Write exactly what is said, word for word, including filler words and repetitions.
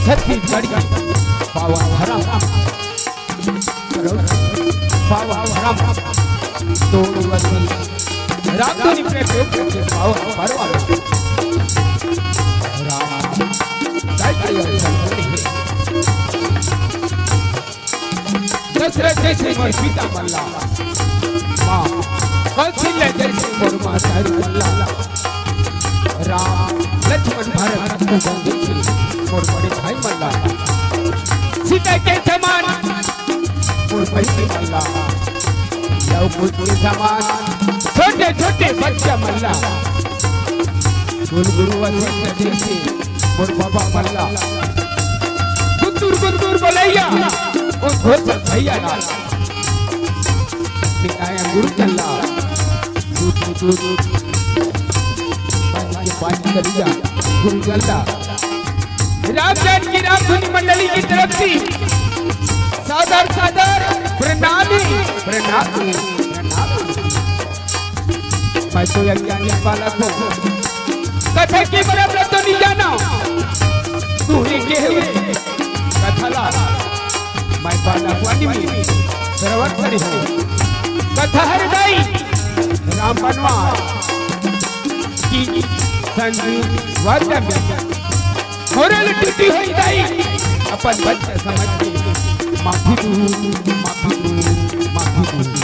छत्तीसगढ़ के पावन धरम, पावन धरम, तो रामधुनी प्रेम योग के पावन पर्व में राम जय जय जय। दशरथ जैसे मोर पिता मल्ला, माँ कौशल्या जैसे मोर महतारी मल्ला, राम लक्ष्मण भरत शत्रुघ्न जैसे मोर बड़े भाई मल्ला, सीता के समान मोर बहिनी मल्ला, लव कुश के समान छोटे छोटे बच्चा मल्ला, कुल गुरु वशिष्ठ जैसे मोर बाबा मल्ला, गुत्तुर गुत्तुर बोलैया ओ घोष भैया ला, मिटाया गुरु चल्ला, दूध दूध दूध, पानी के पानी करिया गुरु चल्ला। राम जानकी रामधुनी मंडली की तरफ से सादर सादर प्रणामी, प्रणामी, प्रणामी। मैं तो अज्ञानी बालक हूँ, कथा के बराबर तो नहीं जाना। तू ही के हुए कथा ला, मैं बालक वाणी में श्रवण करी हूँ। कथा हर दाई राम बनवास की संग वंदन मोरल टूटी हुई दाई, अपन बच्चा समझ के माफी दू, माफी दू, माफी दू।